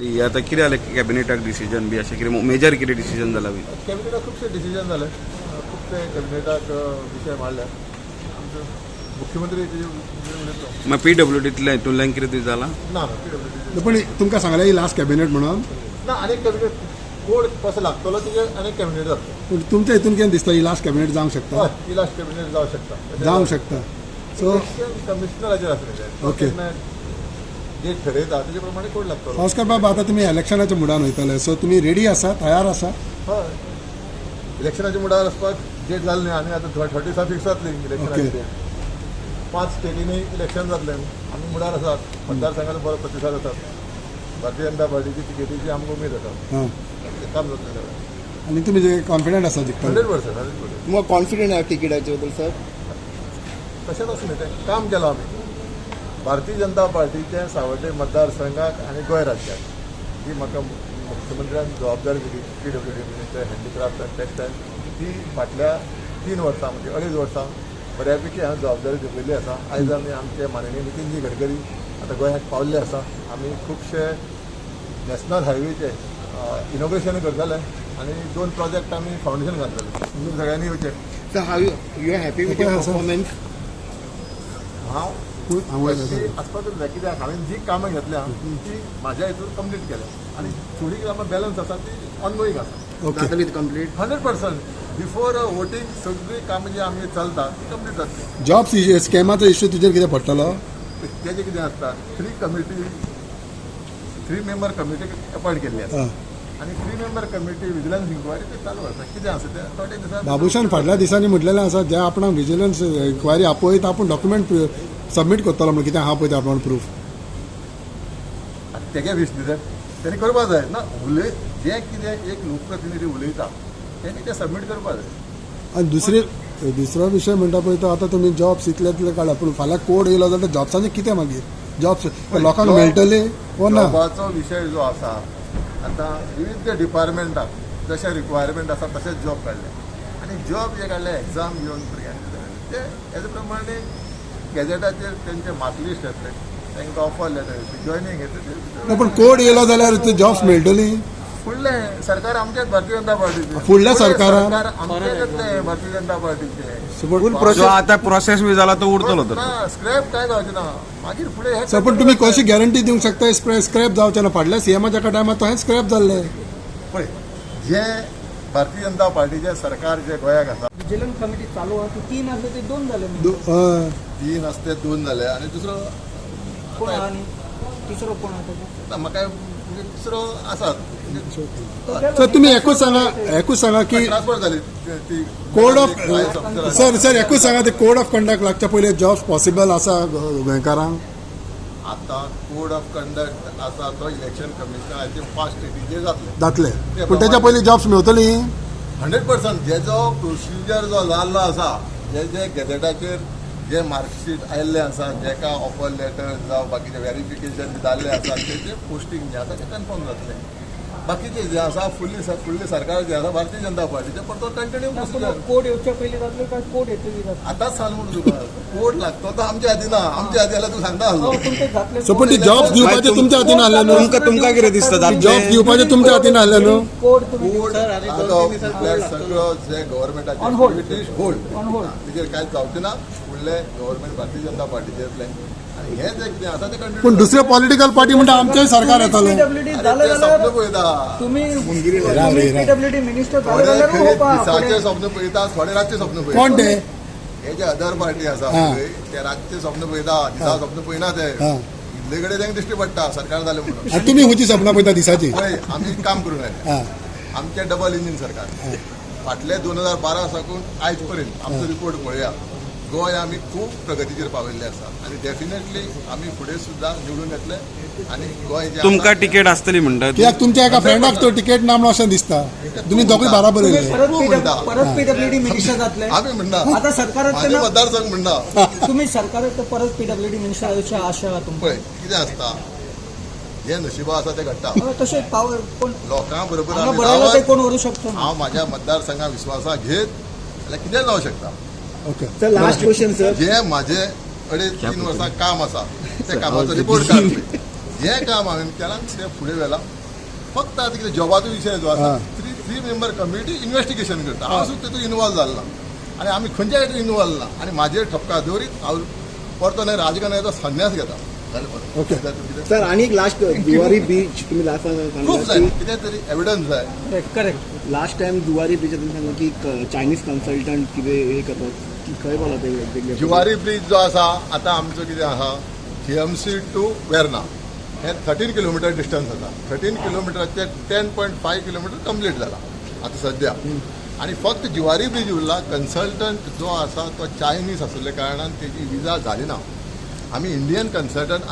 आता कितें जालें कॅबिनेटाक डिसिजन बी अशें कितें मेजर कितें डिसिजन जाला बी? कॅबिनेटाक खुबशे डिसिजन जाले, खुबशे कॅबिनेटाक विशय मांडले. आमचो मुख्यमंत्री तेजे उलयतलो. मागीर पीडब्ल्यूडींतल्या हितूंतल्यान कितें तरी जालां? ना ना, पीडब्ल्यूडी. पण तुमकां सांगलें ही लास्ट कॅबिनेट म्हणून. ना, आनीक कॅबिनेट कोड कसो लागतलो तेजेर आनीक कॅबिनेट जातलो. पूण तुमच्या हितून कितें दिसता, ही लास्ट कॅबिनेट जावंक शकता? हय, ही लास्ट कॅबिनेट जावंक शकता. जावंक शकता. सो इलेक्शन कमिशनराचेर आसलें तें. ओके. डेट ठरयता तेजे प्रमाणे कोड लागतलो. भास्कर बाब, आतां तुमी इलेक्शनाच्या मुडान वयतले, सो तुमी रेडी आसा, तयार आसा? हय, इलेक्शनाच्या मुडार वचपाक डेट जाली न्ही आनी आतां थोडे दिसां फिक्स जातली इलेक्शनाची डेट. पांच स्टेटींनी इलेक्शन जातलें. आमी मुडार आसात. मतदारसंघाचो बरो प्रतिसाद आसा. भारतीय जनता पार्टीची तिकेटीची आमकां उमेद आसा. काम जातलें सगळें. आनी तुमी जे कॉन्फिडंट आसा जिखतले? 100%, 100%. तुमकां कॉन्फिडंट आहा तिकिटाचे बद्दल सर? तशेंच आसलें तें काम केलां आमी भारतीय जनता पार्टीचे सावड्डे मतदारसंघाक आनी गोंय राज्याक. ही म्हाका मुख्यमंत्र्यान जबाबदारी दिली, PWD minister, handicraft and textile, ती फाटल्या 3 वर्सां, म्हणजे 2.5 वर्सां बऱ्यापैकी हांवें जबाबदारी निभयल्ली आसा. आयज आमी आमचे माननीय नितीनजी गडकरी आतां गोंयांत पावल्ले आसा. आमी खुबशे नॅशनल हायवेचे इनॉग्रेशन करतले आनी दोन प्रोजेक्ट आमी फावंडेशन घालतले. तुमी सगळ्यांनी येवचें. Sir, how you are happy with your performance? हांव हांव तशी आसपाकूच जाय, कित्याक हांवें जी कामां घेतल्या ती म्हाज्या हितून कंप्लीट केल्या आनी थोडी कामां बॅलन्स आसा, ती ऑनगोईंग आसा. जातली कंप्लीट? 100%. बिफोर वोटींग सगळीं कामां जी आमची चलता ती कंप्लीट जातली. जॉब स्कॅमाचो इश्यू तुजेर कितें पडटलो? तेजें कितें आसता, three member committee appoint केल्ली आसा आनी three member committee vigilance inquiry ते चालू आसा. कितें आसा तें थोडे दिसां. बाबूशान फाटल्या दिसांनी म्हटलेलें आसा, जे आपणाक विजिलन्स इन्क्वायरी आपयता, आपूण डॉक्युमेंट सबमीट करतलो म्हणून. कितें आहा पळय तें आपणाक प्रूफ. आतां तेगे वीस दिले तेणी करपा जाय ना. उलय, जें कितें एक लोकप्रतिनिधी उलयता तेणी तें सबमीट करपा जाय. आनी दुसरो विशय म्हणटा पळय तो आतां तुमी जॉब्स इतले इतले काडला, पूण फाल्यां कोड येयलो जाल्यार जॉब्सांचें कितें मागीर? जॉब्स लोकांक मेळटले वो ना? जॉबाचो विशय जो आसा, आतां विविध डिपार्टमेंटाक जशें रिक्वायरमेंट आसा तशेंच जॉब काडले आनी जॉब जे काडले, एग्जाम घेवन भुरग्यांनी ते हेजे प्रमाणे गॅजेटाचेर तेंचे मार्क लिस्ट येतले, तांकां ऑफर लेटर येतली, जॉयनींग येतलें. ना, पूण कोड येयलो जाल्यार ते जॉब्स मेळटली? फुडलें सरकार आमचेच भारतीय जनता पार्टीचें. फुडल्या सरकारान? सरकार आमचेच येतलें, भारतीय जनता पार्टीचें. पूण जो आतां प्रोसेस बी जाला तो उरतलो तर? ना, स्क्रॅप कांय जावचें ना मागीर फुडें हे. सर, पण तुमी कशी गॅरंटी दिवंक शकता स्क्रॅप जावचें ना? फाटल्या सीएमाच्या टायमार तशेंच स्क्रॅप जाल्लें. पळय, जे भारतीय जनता पार्टीचें सरकार जे गोंयाक आसा. विजिलन्स कमिटी चालू आहा, ती तीन आसले ते दोन जाले. हय. तीन आसते दोन जाले आनी दुसरो कोण आहा आनी तिसरो कोण आहा तेजो? ना, म्हाका म्हणजे दुसरो आसा. सर, तुमी एकूच सांगा की ट्रान्सफर जाली ती. Code of IAS officer. Sir, sir, एकूच सांगा, ते कोड ऑफ कंडक्ट लागच्या पयलीं जॉब्स पॉसिबल आसा गोंयकारांक? आतां कोड ऑफ कंडक्ट आसा तो इलेक्शन कमिशनराचे पांच स्टेटीचेर जातले. जातले, पूण तेच्या पयलीं जॉब्स मेवतली? 100%. जेजो प्रोसिजर जो जाल्लो आसा, जे जे गॅजेटाचेर जे मार्कशीट आयिल्ले आसा, जेका ऑफर लेटर जावं बाकीचे वेरिफिकेशन जाल्लें आसा, तेजें पोस्टींग जें आसा तें कन्फर्म जातलें. बाकीचे जे आसा, फुडली फुडलें सरकार जें आसा भारतीय जनता पार्टीचें, पण तो कंटिन्यू ना, पूण प्रोसिजर. कोड येवच्या पयलीं जातले काय कोड येतकीर जातले? आतांच सांग म्हणून तुका, कोड लागतो तो आमच्या हातीन ना. आमच्या हाती जाल्यार तूं सांगता आसलो. हय, पूण ते जातले. सो पण ती जॉब्स दिवपाचे तुमच्या हातीन आसले न्हू? तुमकां कितें दिसता, जातलें? जॉब्स दिवपाचे तुमच्या हातीन आसले न्हू? कोड तुमी कोड म्हटल्यार सगळो जे गव्हर्मेंटाचे On hold. Activities hold. On hold. तेजेर कांयच जावचें ना. फुडलें गव्हर्मेंट भारतीय जनता पार्टीचें येतलें आनी हें जें कितें आसा तें पूण कंटिन्यू. दुसरे पॉलिटिकल पार्टी म्हणटा आमचेंय सरकार येतलें. पीडब्ल्यूडी जालें जाल्यार स्वप्न पळयता. तुमी राव रे, राव. पीडब्ल्यूडी मिनिस्टर जाले थोडे जाल्यार खंय होप आहा दिसाचे फुडें. स्वप्न पळयता, थोडे रातचे स्वप्न कोण पळयता. ते? हे जे अदर पार्टी आसा पळय, ते रातचे स्वप्न पळयता, दिसा स्वप्न पळयना ते. इतले कडेन तांकां दिश्टी पडटा सरकार जालें म्हणून. आनी तुमी खंयची सपनां पळयता दिसाची? पळय, आमी काम करून आयले. आमचें डबल इंजीन सरकार फाटले 2012 साकून आयज पर्यंत आमचो रिपोर्ट पळया, गोंय आमी खूब प्रगतीचेर पाविल्लें आसा आनी डेफिनेटली आमी फुडें सुद्दां निवडून येतले आनी गोंय जें आसा तुमकां तिकेट आसतली म्हणटा? कित्याक तुमच्या एका फ्रेंडाक तो तिकेट ना म्हणून अशें दिसता. तुमी दोगूय बाराबर तुमी येयले. परत तूं म्हणटा. परत पीडब्ल्यूडी मिनिस्टर जातले? आमी म्हणना. आतां सरकारात म्हाजें मतदारसंघ म्हणना. तुमी सरकारात परत पीडब्ल्यूडी मिनिस्टर जावची आशा आहा तुमकां? पळय, कितें आसता, जें नशिबा आसा तें घडटा. हय, तशें पावर कोण लोकां बरोबर हांगा आमी बरयला ते रावत कोण व्हरूं शकतो ना. हांव म्हाज्या मतदारसंघा विश्वासा घेत जाल्यार कितेंय जावं शकता. Okay. Sir, last question sir. जे म्हाजे 2.5-3 वर्सां काम आसा, त्या कामाचो रिपोर्ट काड. जें काम हांवें केलां तें फुडें व्हेलां. फक्त आतां कितें जॉबाचो विशय जो आसा, हा. Three member committee investigation करता. हांव सुद्दां तितून इनवॉल्व जालो ना आनी आमी खंयच्या हितून इनवॉल्व ना आनी म्हाजेर ठपका दवरीत हांव परतो न्हय राजकारणाचो संन्यास घेता. जालें परत. ओके. कितें सर, आणि एक लास्ट, जुवारी बीच तुम्ही लास्ट प्रूफ जाय, कितें तरी एविडन्स जाय. Correct correct. Last time Zuari beach तुम्ही सांगला की चायनीज कन्सल्टंट कितें हे करतात, की खंय पावला ते exactly? Zuari ब्रीज जो आसा, आतां आमचो कितें आसा, जीएमसी टू वेर्ना हें 13 किलोमिटर डिस्टन्स आसा. 13 किलोमिटराचे 10.5 किलोमिटर कंप्लीट जाला आतां सद्या आनी फक्त जुवारी ब्रीज उरला. कन्सल्टंट जो आसा तो चायनीज आशिल्ल्या कारणान तेजी विजा जाली ना. आमी इंडियन कन्सल्टंट आतां